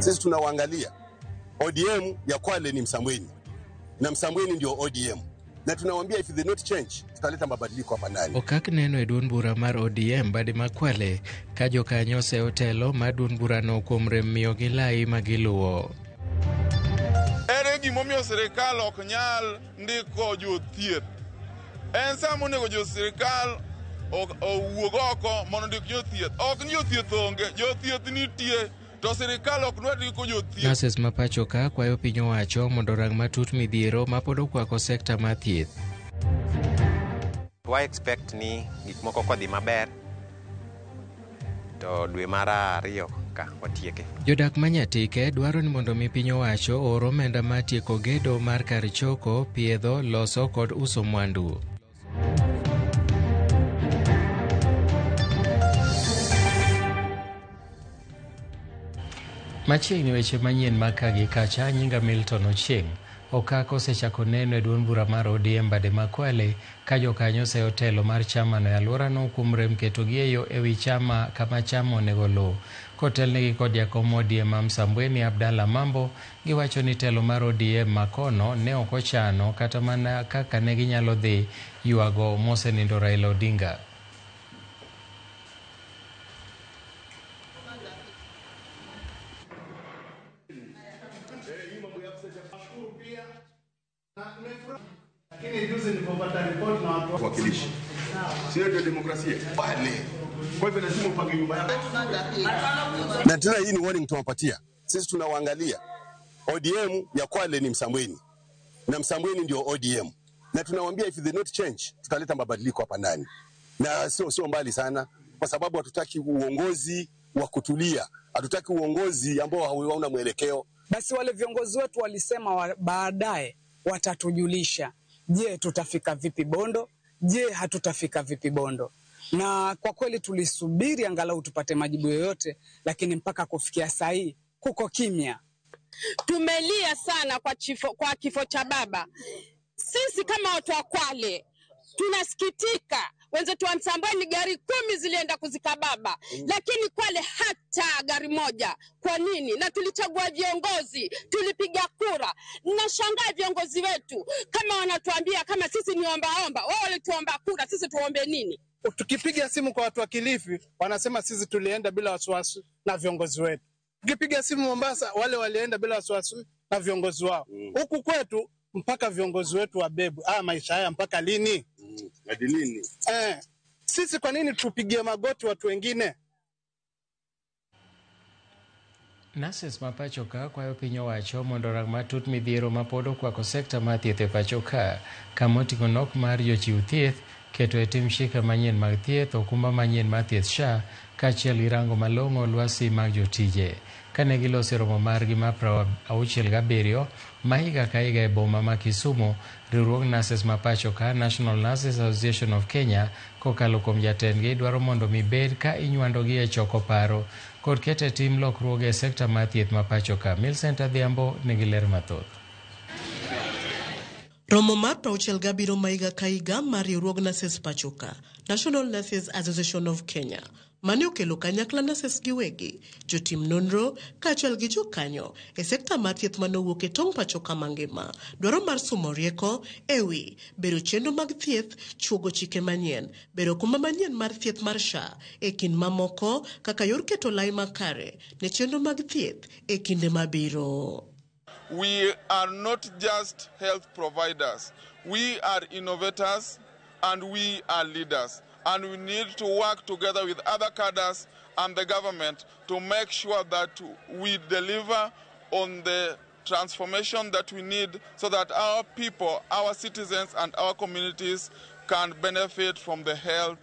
Sisi tunawaangalia. ODM ya Kwale ni Msambweni na Msambweni ndio ODM, na tunawaambia if they not change tutaleta mabadiliko hapa ndani. Okak neno e duond bura mar ODM bade ma Kwale ka jokanyo oseyo telo mar duond burano kuom rem miyogi lai ma giluwo. Ere gimomiyo sirikal ok nyal ndiko jothieth? En sama onego jo sirikal owuog oko mondo ondik jothieth. Ok ni jothieth onge, jothieth nitie, to sirikal ok dwa ndiko jothieth. Nurses ma pacho ka kwayo piny owacho mondo orang matut midhiero ma pod okwako sekta mar thieth. Wa expect ni gik moko kodhi maber to dwe mar ariyo ka watieke. Jodak ma Nyatike dwaro ni mondo mi piny owacho oor omenda mar tieko gedo mar kar choko, piedho, loso kod uso mwandu. Machiegni weche manyien mag ka gi kacha, nyinga Milton Ochieng. Okak osechako neno e duond bura mar ODM bade ma Kwale ka jokanyo oseyo telo mar chamano e alworano kuom rem ketogi e yo ewi chama kama chama onego luw. Kotelnegi kod jakom ODM ma Msambweni Abdalla Mambo, giwacho ni telo mar ODM makono ne ok ochano kata mana kaka ne ginyalo dhi ywago mosenindo Raila Odinga. Wakilishi. Sio ndio demokrasia? Pale. Kwa hivyo lazima upange nyumba yako. Na tena hii ni warning tunawapatia. Sisi tunawaangalia. ODM ya Kwale ni Msambweni na Msambweni ndio ODM, na tunawaambia if they not change tutaleta mabadiliko hapa ndani, na sio mbali sana, kwa sababu hatutaki uongozi wa kutulia, hatutaki uongozi ambao hauna mwelekeo. Basi wale viongozi wetu walisema baadaye watatujulisha, je, tutafika vipi Bondo? Je, hatutafika vipi Bondo? Na kwa kweli tulisubiri angalau tupate majibu yoyote, lakini mpaka kufikia saa hii kuko kimya. Tumelia sana kwa kifo cha baba. Sisi kama watu wa Kwale tunasikitika. Wenzetu wa Msambweni gari 10 zilienda kuzika baba, lakini Kwale hata gari moja. Kwa nini? Na tulichagua viongozi, tulipiga kura. Nashangaa viongozi wetu kama wanatuambia kama sisi ni ombaomba. Wao walituomba kura, sisi tuombe nini? Tukipiga simu kwa watu wa Kilifi wanasema sisi tulienda bila wasiwasi na viongozi wetu. Tukipiga simu Mombasa wale walienda bila wasiwasi na viongozi wao. Huku kwetu mpaka viongozi wetu wabebwe. Maisha haya mpaka lini? Hadi lini? Sisi kwa nini tupigie magoti watu wengine? Nurses ma pacho ka kwayo piny owacho mondo orang matut midhiero ma pod okwako sekta mar thieth e pacho ka, kama oting'o nok mar jochiw thieth, keto e tim chike manyien mag thieth, okumba manyien mar thieth SHA, kaachiel gi rango malong'o lwasi mag jotije. Kane giloso romo margi mar 67 ma higa ka higa e boma ma Kisumu, riwruog nurses ma pacho ka National Nurses Association of Kenya kokalo kuom jatendgi dwaro mondo mi bed ka inywandogi e choko paro kod keto e tim lokruoge e sekta mar thieth ma pacho ka. Millicent Adhiambo nigi ler mathoth. Romo mar 67 ma higa ka higa mar riwruog nurses pacho ka, National Nurses Association of Kenya, mane okelo kanyakla nurses giwegi, jotim nonro kaachiel gi jokanyo e sekta mar thieth manowuok e tong' pacho ka mangima, dwaro mar sumo rieko ewi bero chenro mag thieth, chuogo chike manyien, bero okumba manyien mar thieth mar SHA e kind mamoko kaka yor keto lai makare ne chenro mag thieth e kinde mabiro. We are not just health providers. We are innovators and we are leaders. And we need to work together with other cadres and the government to make sure that we deliver on the transformation that we need so that our people, our citizens and our communities can benefit from the health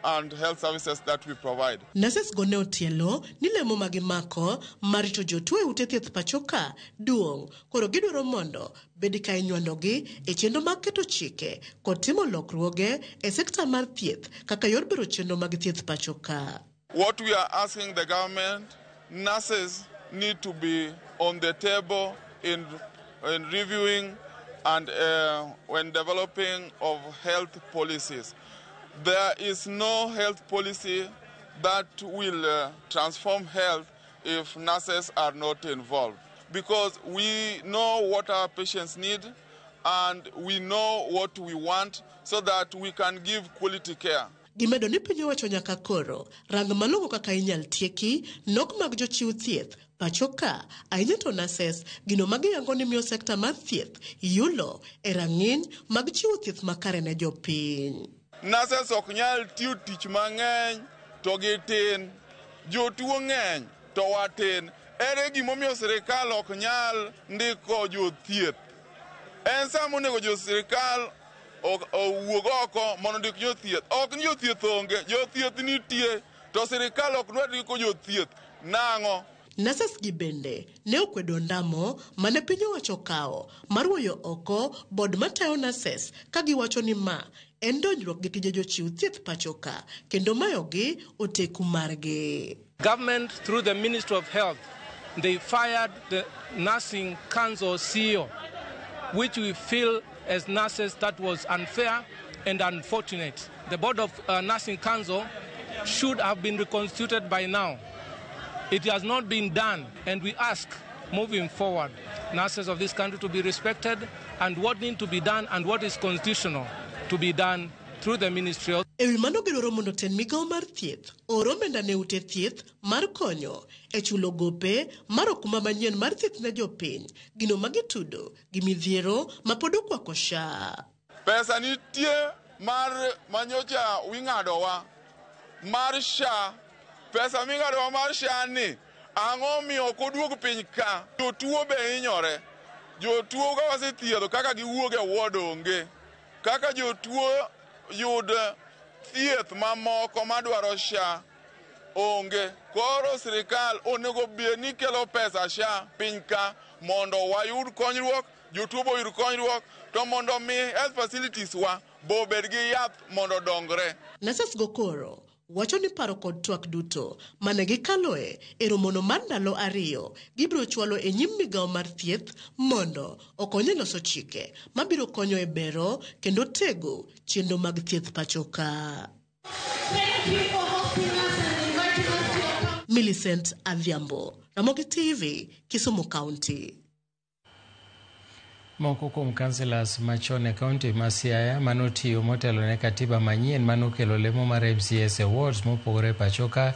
and health services that we provide. Nurses go ne otielo ni lemo magimako mar rito jotuo e ute thieth pacho ka duong', koro gidwaro mondo bed ka inywandogi e chenro mag keto chike kod timo lokruoge e sekta mar thieth kaka yor bero chenro mag thieth pacho ka. What we are asking the government, nurses need to be on the table in reviewing and when developing of health policies. There is no health policy that will transform health if nurses are not involved, because we know what our patients need and we know what we want so that we can give quality care. Gimedo ni piny owacho nyaka koro rang malong'o kaka inyal tieki nok mag jochiw thieth pacho ka, ahinya to nurses, gino magiyango ni miyo sekta mar thieth yulo e rang'iny mag chiwo thieth makare ne jopiny. Nurses ok nyal tiyo tich mang'eny to gitin, jotuo ng'eny to watin. Ere gimomiyo sirikal ok nyal ndiko jothieth? En sama onego jo sirikal owuog oko mondo ondik jothieth. Ok ni jothieth onge, jothieth nitie, to sirikal ok dwar ndiko jothieth. Nang'o? Nurses gi bende ne okwedo ndamo mane piny owacho okawo mar wuoyo oko bod matayo nurses, ka giwacho ni ma en donjruok gi tije jochiw thieth pacho ka kendo mayogi oteku margi. Government, through the Ministry of Health, they fired the Nursing Council CEO, which we feel as nurses that was unfair and unfortunate. The Board of Nursing Council should have been reconstituted by now. It has not been done, and we ask, moving forward, nurses of this country to be respected, and what needs to be done and what is constitutional to be done through the ministry. E wi mano, gidwaro mondo tend migawo mar thieth oor omenda ne ute thieth mar konyo e chulo gope mar okumba manyien mar thieth ne jopiny, gino magitudo gi midhiero ma pod okwako SHA. Pesa nitie mar manyocha wing'adowa mar SHA. Pesa ming'adowa mar SHA ni ang'o miyo ok oduog piny ka? Jotuo be hinyore. Jotuo ka wasethiedho kaka giwuok e ward onge. Kaka jotuo yud thieth mamoko madwaro SHA onge. Koro sirikal onego bed ni kelo pesa SHA piny ka mondo wayud konyruok, jotuo bo oyud konyruok, to mondo mi health facilities wa bo obed gi yath mondo odongre. Nurses go koro wacho ni paro kod twak duto mane gikaloe e romono mar ndalo 2 gibiro chwalo e nyim migawo mar thieth mondo okony e loso chike mabiro konyo e bero kendo tego chenro mag thieth pacho ka. Millicent Adhiambo, Ramogi TV, Kisumu County. Moko kuom kanselas machon e kaunti ma Siaya manotiyo motelo ne katiba manyien manokelo lemo mar MCAs e wards mopogore pacho ka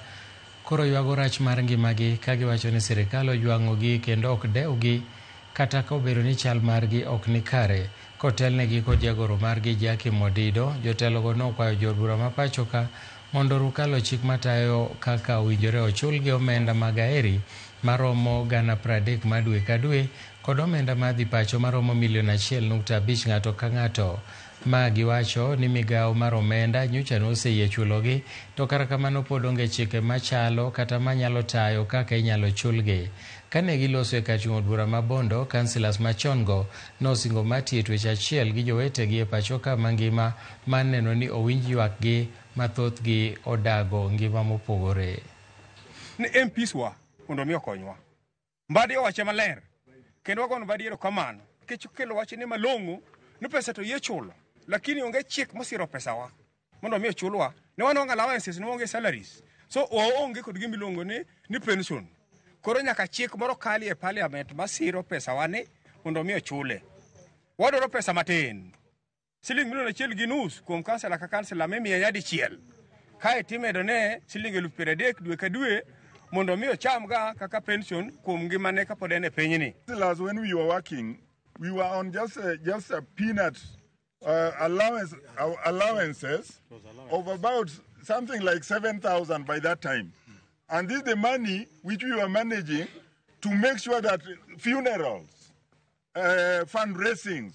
koro ywago rach mar ngimagi ka giwacho ni sirikal ojwang'ogi kendo ok dewgi kata ka obedo ni chal margi ok ni kare. Kotelnegi kod jagoro margi Jackie Modido, jotelogo nokwayo jood bura ma pacho ka mondo orukalo chik matayo kaka owinjore ochulgi omenda mag aheri maromo 30,000 ma dwe ka dwe kod omenda madhi pacho maromo milion 1.5 ng'ato ka ng'ato. Ma giwacho ni migawo mar omenda nyocha noseyie chulogi, to kata kamano pod onge chike machalo kata manyalo tayo kaka inyalo chulgi. Kane giloso e kar chung' od bura ma Bondo, kanselas machon go nosingo mar tiyo twech achiel gi jowetegi e pacho ka mangima mar neno ni owinj ywakgi ma thothgi odago ngima mopogore. Ni MPs wa mondo mi okonywa. Mbadi owache maler kendo wagono Mbadi erokamano nikech okelo wachne malong'o ni pesa to yie chulo, lakini onge chik mosiro pesawa mondo mi ochulwa. Ne wan onge allowances, ne waonge salaries, so waonge kod gima iluongo ni pension. Koro nyaka chik moro kali e parliament masiro pesawa ni mondo mi ochule. Wadwaro pesa matin, siling milion 1.5 kuom kansela ka kansela mimiye nyadichiel, kae timedo ne siling 30,000 dwe ka dwe mondo mi ochamga kaka pension kuom ngimane kapod en e pinyni. Councillors, when we were working, we were on just a peanut allowances of about something like 7,000 by that time. And this is the money which we were managing to make sure that funerals, fundraisings,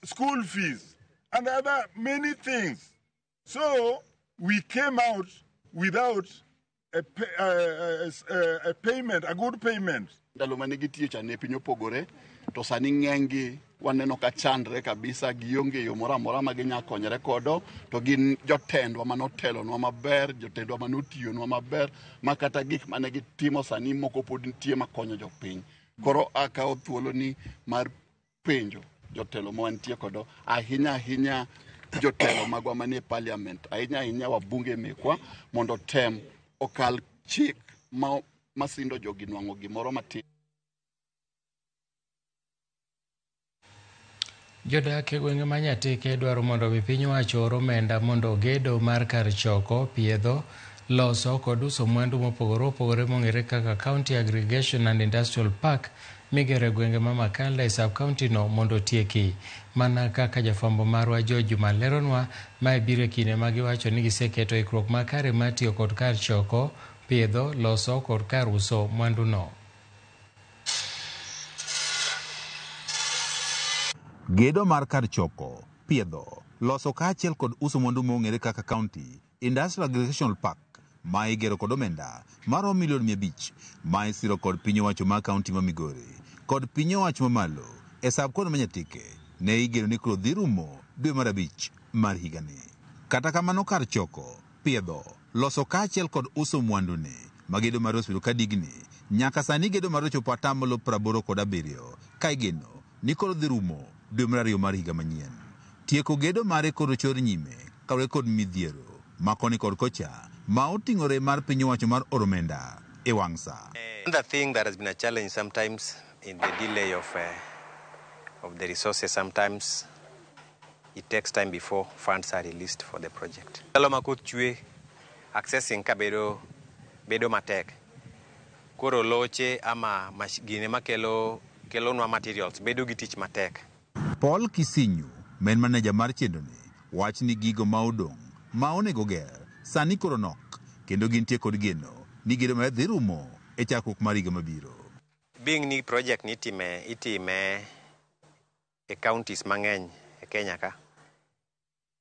school fees, and other many things. So we came out without a payment, a good payment. Ndalo mane gitiyo cha ne piny opogore, to sani ng'enygi waneno ka chandre kabisa, gionge yo moro amora ma ginya konyore kodo, to gin jotendwa manotelonwa maber, jotendwa manotiyonwa maber, ma kata gik mane gitimo sani moko pod nitie makonyo jopiny. Koro akawo thuoloni mar penjo jotelo ma wantie kodo, ahinya ahinya jotelo magwa manie parliament, ahinya ahinya wabunge mekwa, mondo tem okal chik ma Masindo jogi nwang'o gimoro matin. Jodak e gwenge ma Nyatike dwaro mondo mi piny owacho oor omenda mondo gedo mar kar choko, piedho, loso kod uso mwandu mopogore opogore mong'ere kaka County Aggregation and Industrial Park migero e gwenge ma Makanda e sub county no mondo otieki. Mana kaka jafwambo marwa George Juma leronwa, mae biro e kinde ma giwacho ni giseketo ikruok makare mar tiyo kod kar choko, piedho, loso kod kar uso mwandu no. Gedo mar kar choko, piedho, loso kaachiel kod uso mwandu mong'ere kaka County Industrial Aggregation Park ma igero kod omenda maromo milion 500 ma isiro kod piny owacho mar kaunti ma Migori kod piny owacho mamalo e sub county ma Nyatike ne igeno ni koro dhi rumo dwe mar 5 mar higani. Kata kamano kar choko, piedho, loso kaachiel kod uso mwandu ni ma gedo mare osebedo ka digni nyaka sani gedo mare ochopo atamalo 87 ka igeno ni koro dhi rumo dwe mar 2 mar higa manyien. Tieko gedo mare koro chor nyime kaluwore kod midhiero ma koni kod kocha ma oting'ore mar piny owacho mar oro omenda e wang' sa. The thing that has been a challenge sometimes in the delay of the resources, sometimes it takes time before funds are released for the project. Ndalo ma koth chwe, accessing ka bedo matek. Koro loche ama gine makelo kelonwa materials bedo gi tich matek. Paul Kisinyu, main manager mar chenroni, wach ni gigo ma odong' ma onego ger sani koro nok kendo gintie kod geno ni gedo mare dhi rumo e chakruok mar higa mabiro. Being ni project ni itime e counties mang'eny e Kenya ka.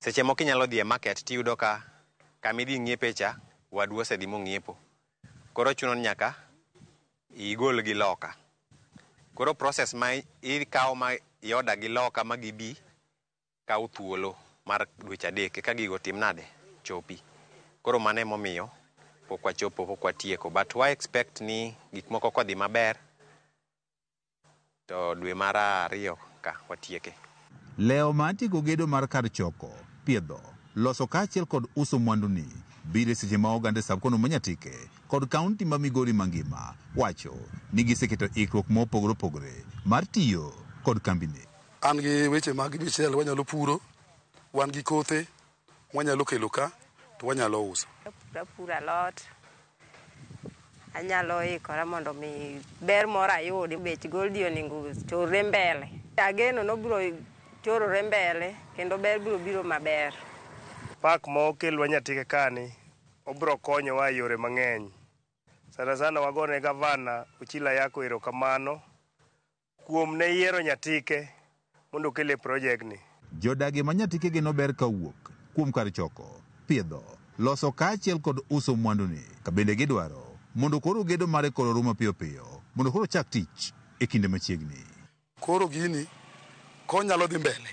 Seche moko inyalo dhi e market tiyudo ka kamidhi ng'iepe cha wadu osedhi mong'iepo. Koro chuno ni nyaka igol gi loka. Koro process ma ikawo ma ioda gi loka ma gibi kawo thuolo mar dweche 3 eka gigo tim nade chopi. Koro mano emomiyo pok wachopo, pok watieko. But wa expect ni gik moko kodhi maber to dwe mar 2 ka watieke. Leo mar tieko gedo mar kar choko, piedho, loso kaachiel kod uso mwandu ni biro e seche ma oganda e sub county ma Nyatike kod kaunti ma Migori mangima wacho ni giseketo ikruok mopogore opogore mar tiyo kod kambini. An gi weche mag michele wanyalo puro, wan gi kothe wanyalo kelo ka to wanyalo uso. Apuro alot, anyalo ikora mondo mi ber moro ayudi, bech goldi onego chorre mbele. Ageno nobiro chorore mbele kendo ber biro biro maber. Park ma okelwa Nyatike kani obiro konyowa e yore mang'eny. Sana sana wagone gavana Ochila Yako erokamano kuom ne yiero Nyatike mondo okele project ni. Jodagi ma Nyatike geno ber kawuok kuom kar choko, piedho, loso kaachiel kod uso mwandu ni ka bende gidwaro mondo koro gedo mare koro rum mapiyo piyo mondo koro chak tich e kinde machiegni. Koro gini konyalo dhi mbele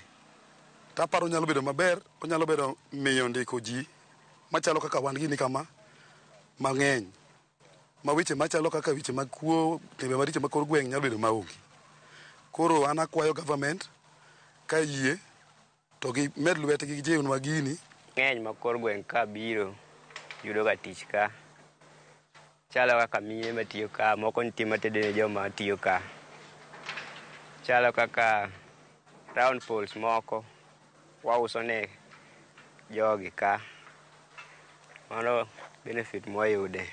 taparo nyalo bedo maber, onyalo bedo miyo ndiko ji machalo kaka wan gini kama mang'eny ma weche machalo kaka weche mag kuo, timbe maricho mag kor gweng' nyalo bedo maonge. Koro an akwayo government ka yie to gimed lwetgi gijiwnwa gini. Ng'eny ma kor gweng' ka biro yudo ga tich ka chalo kaka mine matiyo ka, moko nitie matedo ne joma tiyo ka, chalo kaka round poles moko wauso ne jogi ka, mano benefit mwayude.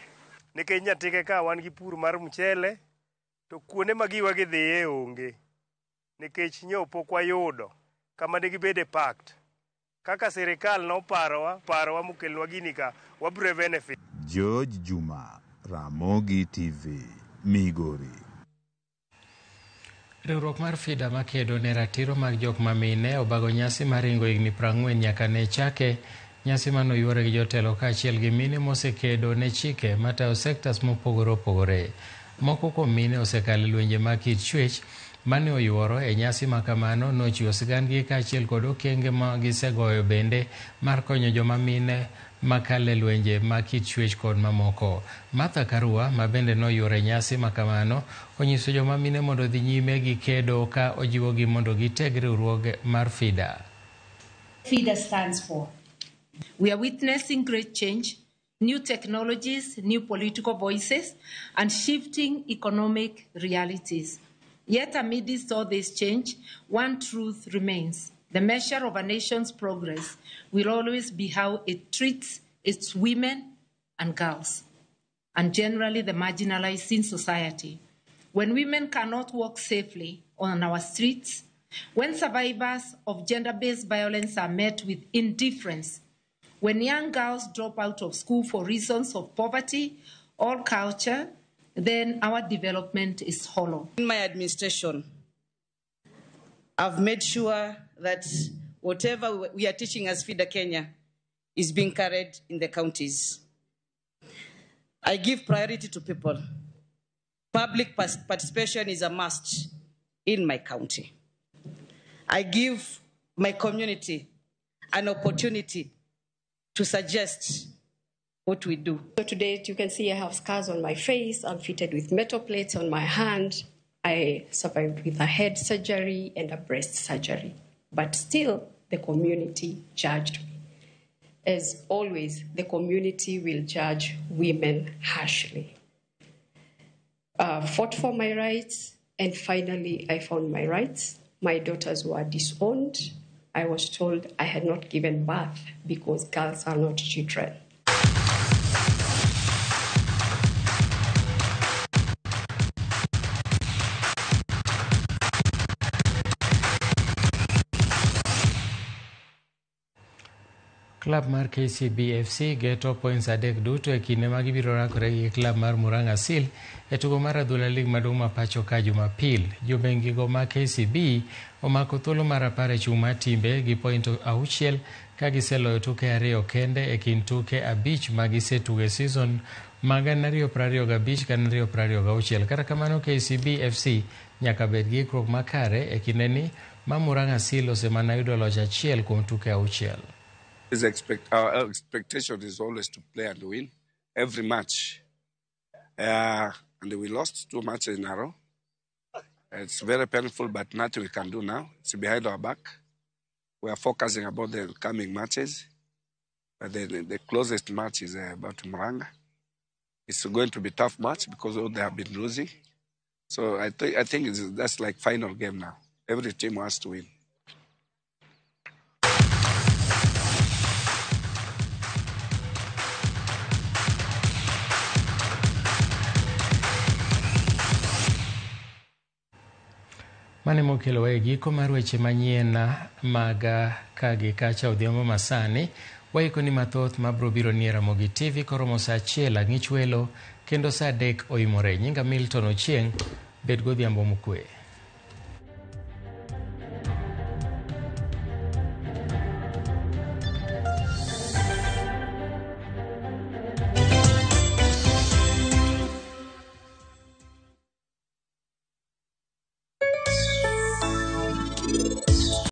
Nikech Nyatike ka wan gi pur mar mchele to kuonde ma giwa gidhiye onge nikech nyo pok wayudo kama ne gibede pact. Kaka sirikal noparowa parowa mokelnwa gini ka wabiro benefit. George Juma, Ramogi TV, Migori. Riwruok mar FIDA makedo ne ratiro mag jok mamine obago nyasi mar ringo higni 40 nyaka ne chake. Nyasi mano yuore gi jotelo kaachiel gi mine mosekedo ne chike matayo sectors mopogore opogore. Moko kuom mine osekalo lwenje mag kit chwech mane oyuoro e nyasi makamano nochiwo sigandgi kaachiel kod okenge ma gisegoyo bende mar konyo joma mine makale lwenje mag kit chwech kod mamoko. Martha Karua ma bende noyuoro e nyasi makamano onyiso joma mine mondo odhi nyime gi kedo ka ojiwogi mondo giteg riwruoge mar FIDA. FIDA stands for. We are witnessing great change New technologies, new political voices, and shifting economic realities. Yet amidst all this change, one truth remains. The measure of a nation's progress will always be how it treats its women and girls, and generally the marginalized in society. When women cannot walk safely on our streets, when survivors of gender-based violence are met with indifference, when young girls drop out of school for reasons of poverty or culture, then our development is hollow. In my administration, I've made sure that whatever we are teaching as FIDA Kenya is being carried in the counties. I give priority to people. Public participation is a must in my county. I give my community an opportunity to suggest what we do. So today you can see I have scars on my face. I'm fitted with metal plates on my hand. I survived with a head surgery and a breast surgery. But still, the community judged me. As always, the community will judge women harshly. Fought for my rights, and finally I found my rights. My daughters were disowned. I was told I had not given birth because girls are not children. Klab mar KCB FC geto points 3 duto e kinde ma gibiro rakore gi klab mar Murang'a Seal e tugo mar adhula lig maduong' ma pacho ka Jumapil. Jobengigo ma KCB omako thuolo mar 10 e chung' mar timbe gi point 6 ka giseloyo tuke 2 kende e kind tuke 5 ma gisetugo e season mag 2025-2026. Kata kamano KCB FC nyaka bed gi ikruok makare e kindeni ma Murang'a Seal osemana yudo loch 1 kuom tuke 6. Our expectation is always to play and win every match. And we lost 2 matches in a row. It's very painful, but nothing we can do now. It's behind our back. We are focusing about the coming matches. But the closest match is about Murang'a. It's going to be a tough match because all they have been losing. So I think that's like final game now. Every team wants to win. Mane mokelo e giko mar weche manyien mag kagi kacha odhiambo masani. Waikoni mathoth mabro biro nie Ramogi TV koromo saa 1 ang'ich welo kendo saa 3 oimore. Nyinga Milton Ochieng, bed godhiambo mokwe.